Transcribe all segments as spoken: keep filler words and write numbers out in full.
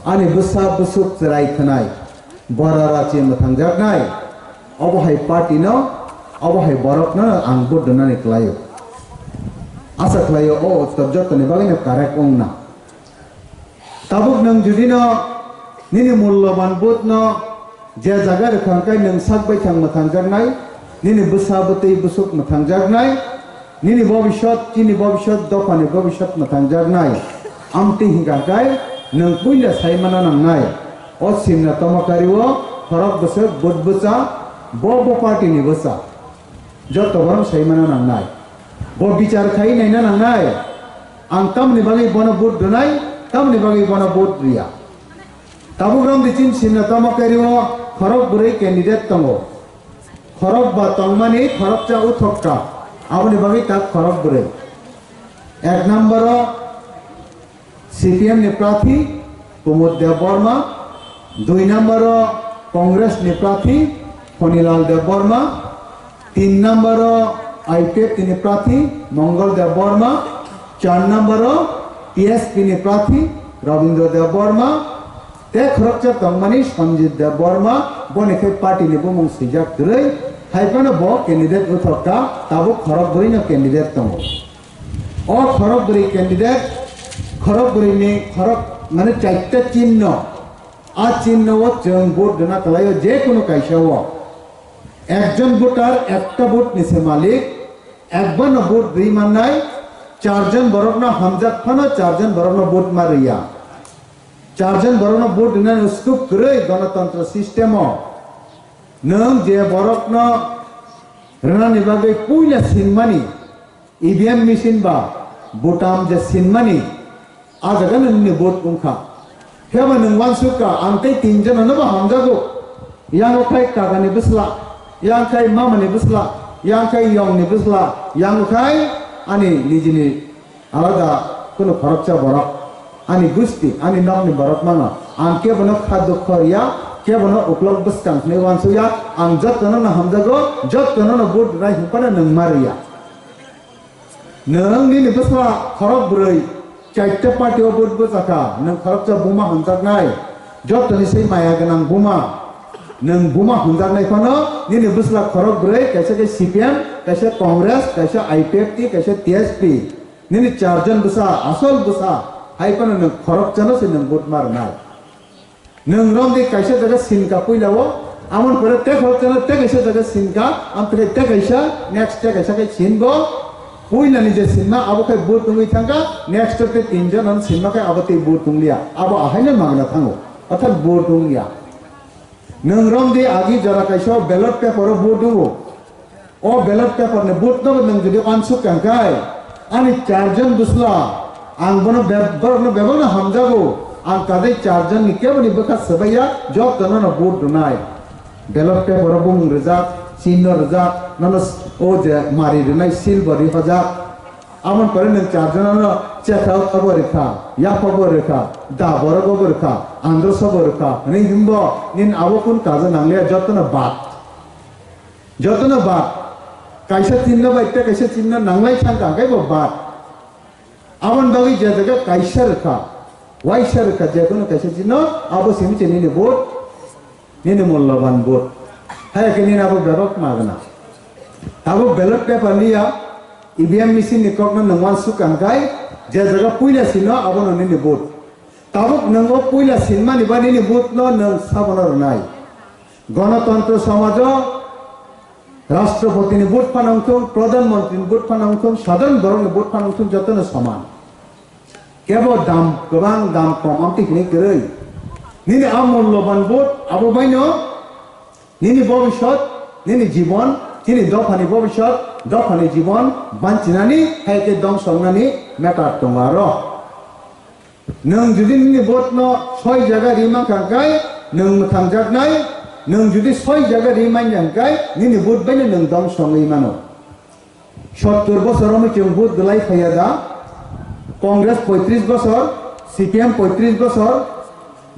Ani bwsa bwswk chwrai khwnai, bora rachi mwthangjaknai, obo hai party no, obo hai borok no ang vote rwnani kwlaio. Asa khlaio o uttor jotoni bagwi no correct wngna. Tabuk nwng judi no nini mulloban vote no je jaga rwkha hwnkhe nwng sak baithang mwthangjaknai, nini bwsa bwtwi bwswk mwthangjaknai, nini bobiswt, chini bobiswt, dophani bobiswt mwthangjaknai. Amtwi hwnkha hwnkhe nwng puila sai mana nangnai. O simna tomokario khorok bwswk vote bwsa, bo bo party ni bwsa. Joto borok sai mana nangnai. Bo bichar khai naina nangnai. Ang tamni bagwi bono vote rwnai, tamni bagwi bono vote rwya. Tabuk rong di chin simna tamo kairio khorok bwrwi candidate tongo. Khorok ba tongmani khoroksa uthokka. Aboni bagwi tak khorok bwrwi. Ek number o C P M ni prarthi Pramod Debbarma, dui number o Congress ni prarthi Honilal Debbarma, tin number o I P F T ni prarthi Mongol Debbarma, char number o T S P ni prarthi Rabindra Debbarma, tei khoroksa tongmani Sanjit Debbarma, boni khe party ni bumung swijak kwrwi, hai phano bo candidate wngthok kha, tabuk khorok bwrwi no candidate tongo. O khorok bwrwi candidate, khorok bwrwi ni khorok mane chaita chinno. A chinno o chwng vote rwna kwlaio je kunu kaisa o. Ekjon voter ekta vote ni se malik, ekbar no vote rwi mannai, charjon borok no hamjak phano charjon borok no vote ma rwya. Charjon borok no vote rwnani scope kwrwi gonotontro system o. Nwng je borok no rwnani bagwi puila sinmani, E V M machine ba butam je sinmani, a jaga no nini vote wngkha. Phiya ba nwng uansuk kha, ang tei tin jona no bo hamjago. Yang khai kaka ni bwsla, yang khai mama ni bwsla, yang khai yong ni bwsla, yang khai ani nijini alada kunu khoroksa borok. Ani gusti, ani nokni borok mano. Ang kebono kha dukho riya, kebono uklok bwskang hwnwi uansukya, ang jottono no hamjago, jottono no vote rwnai hwnphano nwng ma riya. Nwng nini bwsla khorok bwrwi, chaita party o vote bwchakha, nwng khoroksa buma hamjaknai, jottoni se maya gwnang buma. Nwng buma hamjaknai phano nini bwsla khorok bwrwi, kaisa khe C P M, kaisa Congress, kaisa I P F T, kaisa T S P. Nini charjon bwsa, asol bwsa, hai phano nwng khoroksano se nwng vote ma rwnai. Nwng romdi kaisa jaga sinka puila o, amon pore te khoroksa no te kaisa jaga sinka, amtwkhe te kaisa, next te kaisa khai singo, puila ni je sinma abo khai vote tongwi thangkha, next te tinjon ano sinma khai abo tei vote tongliya, abo ahaino magna thango, orthat vote tongliya. Nwng romdi agi jora kaisa ballot paper o vote tongo, O ballot paper ni vote no nwng jodi uansuk kha hwnkhe, ani charjon bwsla, ang bono be-, borokno bebakno hamjago, ang kadai charjon ni kebo ni bwkha swbaiya, jotono no vote rwnai. Ballot paper o bumung rijak, chinno rijak, nono s-, o je mari rwnai seal bo rihojak. Amon pore nwng charjon no chekhao abo rikha, yapha bo rikha, da borok bo rikha, androso bo rikha, hwnwi himbo nini abo kun kaja nangliya jotono bad. Jotono bad. Kaisa chinno bai tei kaisa chinno nanglai thangkha, hwnkhe bo bad. Aboni bagwi je jaga kaisa rwkha, waisa rwkha, je kono kaisa chinno, abo simi se nini vote, nini mulloban vote. Hai khe nini abo bebak magna. Abo ballot paper liya, E V M machine ni kokno nwng uansuk kha hwnkhe, je jaga puila sino, abono nini vote. Tabuk nwng o puila sinmani ba nini vote no nwng sabono rwnai. Ganatantro somajo Rashtrapati ni vote phano wngthung, Pradhan Mantri ni vote phano wngthung, sadharan borok ni vote phano wngthung, jotono soman. Kebo dam kwbang, dam kom, amtwi hwnwi kwrwi. Nini a mulloban vote abo baino nini bobiswt, nini jibon, chini dophani bobiswt, dophani jibon banchinani, hai khe dongso wngnani matter tongo aro. Nwng jodi nini vote no soi jaga ri mankha hwnkhe nwng mwthangjaknai, nwng jodi soi jaga ri manya hwnkhe nini vote baino nwng dongso wngwi mano. Sottor bosor romwi chwng vote dwlai phaiya da, Congress poitris bosor, C P M poitris bosor,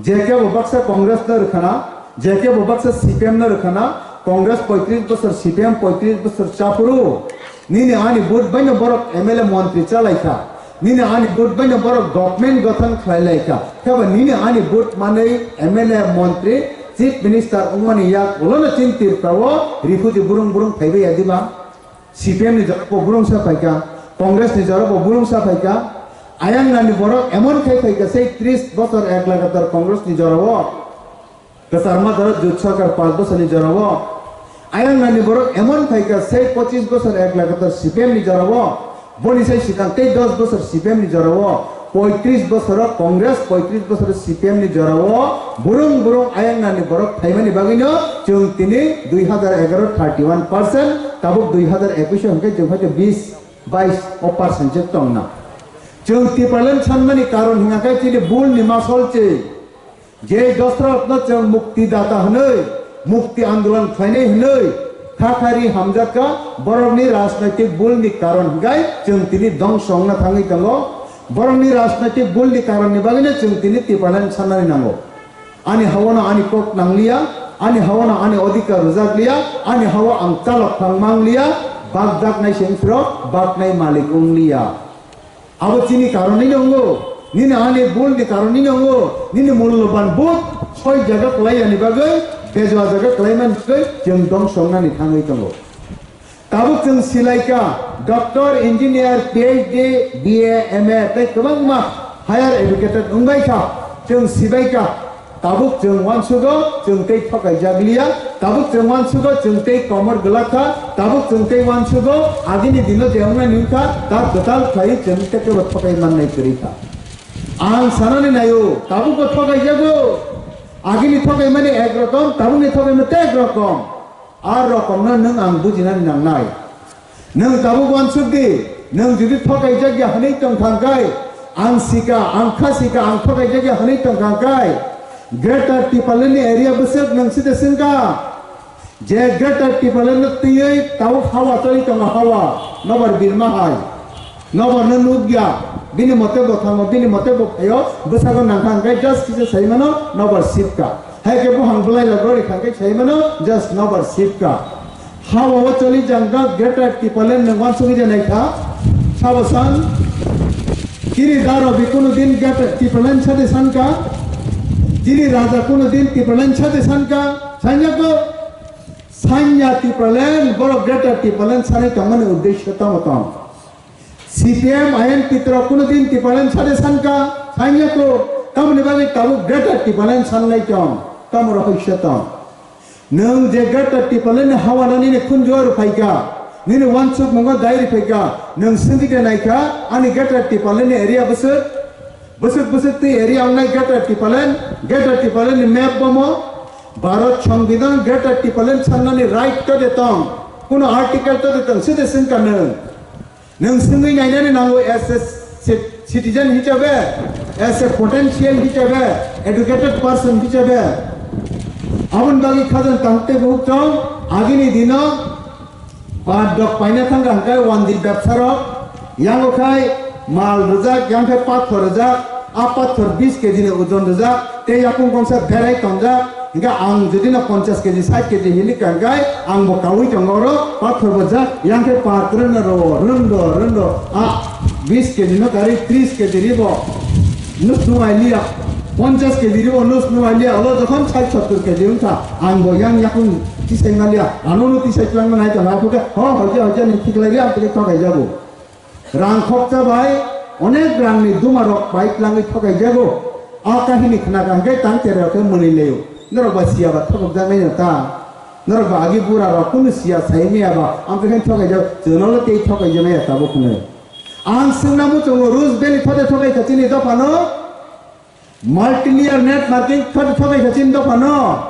je kebo baksa Congress no rwkhana, je kebo baksa C P M no rwkhana, Congress poitris bosor, C P M poitris bosor chaphuru, nini ani vote baino borok M L A montri chalaikha. Nini ani vote baino borok government gothon khlai lai kha. Khe ba nini ani vote manwi M L A, montri, chief minister wngmani yak ulono chini Tripura o refugee burung burung phaibai ya diba? C P M ni jora bo burung sa phaikha, Congress ni jora bo burung sa phaikha. Ayang nani borok emon khai phaikha, sei tris bosor ek lagatar Congress ni jora o, kwchar ma jora jut sarkar panch bosor ni jora o. Ayang nani borok emon phaikha, sei pochis bosor ek lagatar C P M ni jora o, boni sai sikang tei dos bosor C P M ni jora o. Poitris bosoro Congress, poitris bosoro C P M ni jora o burung burung ayang nani borok phaimani bagwino chwng tini dui hazar egaro thirty one percent, tabuk dui hazar ekush o hwnkhe chwng hoito bis bais o percent se tongna. Chwng Tipraland sanmani karon hwnkha khe chini bul ni masol se. Je Dosrotno chwng mukti data hwnwi, mukti andolon khlainai hwnwi, kha kha ri hamjakha, borokni rajnaitik bulni karon hwnkhe chwng tini dongso wngna thangwi tongo. Borokni rajnaitik bulni karonni bagwino chwng tini Tipraland sanani nango. Ani haono ani kok nangliya, ani haono ani odhikar rwjakliya, ani hao ang chalok phang mangliya, bakjaknai se wngphirok baknai malik wngliya. Abo chini karonwi no wngo, nini ani bul ni karonwi no wngo, nini mulloban vote soi jaga kwlai yani bagwi, bejua jaga kwlai man bagwi chwng dongso wngnani thangwi tongo. Tabuk chwng silaikha, doctor, engineer, P H D, B A, M A tei kwbangma higher educated wngbai kha, chwng sibaikha. Tabuk chwng uansugo chwng tei thokaijak liya, tabuk chwng uansugo chwng tei komor gwlak kha, tabuk chwng tei uansugo agini dino je wngnai nung kha, ta kwtal khlaiwi chwng tei kebo thokai mannai kwrwi kha. Ang sanani naio, tabukbo thokaijago, agini thokaimani ek rokom, tabukni thokaimani tei ek rokom. A rokomno nwng ang bujinani nangnai. Nwng tabuk uansuk di, nwng jodi thokaijak ya hwnwi tong thang kai, ang sika, ang kha sika, ang thokaijak ya hwnwi tong thang kai, Greater Tipraland ni area bwswk nwng side swngkha, je Greater Tipraland no twiwi tabuk hawa choli tongo, hawa nobar birma hai. Nobar no nukya, bini mote bo thango, bini mote bo phaio, bwsago nangkha hwnkhe just kisa sai mano, nobar sipka. Hai khe buphang bwlai logori kha hwnkhe sai mano, just nobar sipka. Hawa o choli jangkha Greater Tipraland nwng uansugwi de naikha. Sabo san, chini daro bi kuno din Greater Tipraland sade sanka, chini raja kuno din Tipraland sade sanka, sanya ko, sanya Tipraland, borok Greater Tipraland sanai tongmani uddesho tamo tong. C P M, I N P rok kuno din Tipraland sade sanka, sanya ko, tamoni bagwi tabuk Greater Tipraland sanlai tong, tamo rohoi se tong. Nwng je Greater Tipraland ni hawa no nini khunju aro phaikha, nini uansuk mungo dai ri phaikha, nwng swngwi de naikha, ani Greater Tipraland ni area bwswk, bwswk bwswk twi area wngnai Greater Tipraland, Greater Tipraland ni map bomo, Bharat Songbidan Greater Tipraland sannani right to de tong, kuno article to de tong, side swngkha nwng. Nwng swngwi nainani nango as a ci-, citizen hisabe, as a potential hisabe, educated person hisabe. Aboni bagwi khajang tangte buhuk chong, agini dino, pat dok paina thangkha hwnkhe wandi bebsarok, yango khai mal rwjak, yang khai pathor rwjak, a pathor bis kg ni ojon rwjak, tei yakung kongsa berai tongjak, Hingke ang jodi no ponchas kg, sait kg hili kangkai, ang bo kaui tongo oro, pathor bo jak, yang khe par kwrwng no rwo, rwng do, rwng do, a, bis kg no kari, tris kg ribo, nus nung ai liya, ponchas kg ribo, nus nung ai liya, olo jokhon sait sottor kg wngkha, ang bo yang yakung tisai ma liya, ano no tisai twlang ma nai tongo, aphuru khe, ho, hoja, hoja, ni khiklai liya, ang tei thokai jago. Rang khoksa bai onek rangni dumarok bai tlangwi thokai jago. A kahini khna kha hwnkhe tang cherrok khe mwnwi laio. Norok ba siya ba thokok jak nai ta. Norok ba agi bura rok kunu siya sai maya ba ang khe thokai jago. Chwngno le tei thokai jago ya tabuk hwnwi. Ang swngna muchungo Rus Valley thode thokai kha chini dophano. Multilayer net marking thode thokai kha chini dophano.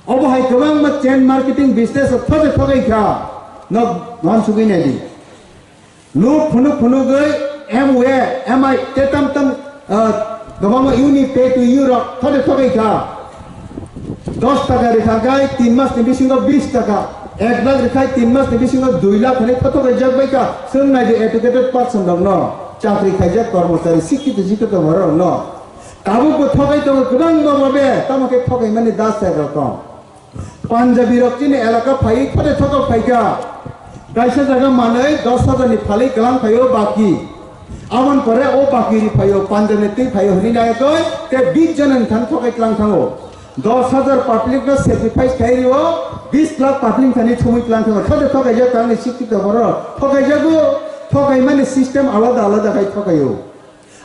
Obo hai kwbangma chain marketing business o thode thokai kha. Nok wansugwi nai di. Luk phunuk phunugwi M O A, M I, te tam tam, ah, kwbangma uni pay to you rok thode thokai kha. Dos taka rikha khai tin mas ni bisingo bis taka, ek lakh rikhai tin mas ni bisingo dui lakh hinwi thothok rijak bai kha. Chwng nai di educated person rok no, chakri khaijak kormochari, sikkito jikkito borok rok no. Tabuk bo thokai tongo kwbangma mabe, tamo khe thokai mani das rok no. Punjabi rok chini elaka phaiwi thode thokok phaikha. Kaisa jaga manwi dos hajar ni phalwi kwlang phaio baki. Aboni pore o bakiri phaio, Punjab ni twi phaio hwnwi nai koi, te bis jon ni thani thokai tlang thango. Dos hajar public no sacrifice khai rio, bis lakh public thani thumui tlang thango. Thode thokai jak tangni sikti to boro thokai jago, thokai mani system alada alada khai thokaio.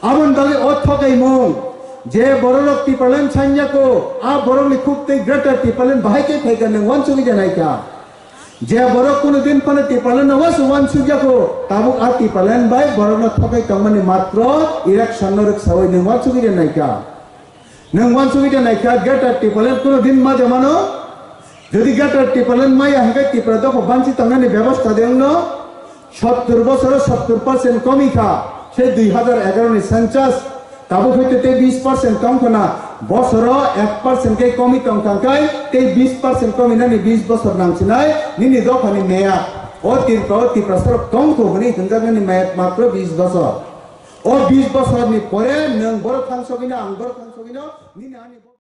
Aboni bagwi o thokaimung je bororok Tipraland sanya ko, a borokni khuk tei Greater Tipraland bahai khe phaikha nwng uansugwi de naikha. Je borok kuno din phano Tipraland no wasu uansukya ko, tabuk a Tipraland bai borokno thokai tongmani matro election no rwksawi nwng uansugwi de naikha. Nwng uansugwi de naikha Greater Tipraland kuno din ma de mano? Jodi Greater Tipraland maya hwnkhe Tipra dopha banchi tongnani bebosta de wngno? Sottur bosoro sottur percent komi kha, se dui hazar egaroh ni census. Tabuk hwnkhe tei bis percent tong khna, bosoro ek percent khe komi tong kha, hwnkhe tei bis percent komi nani bis bosor nang sinai, nini dophani meya. O Tripura, o Tiprasa rok tong kho hwnwi hwnjaknani meya matro bis bosor. O bis bosorni pore nwng borok thang sogwino, ang borok thang sogwino, nini ani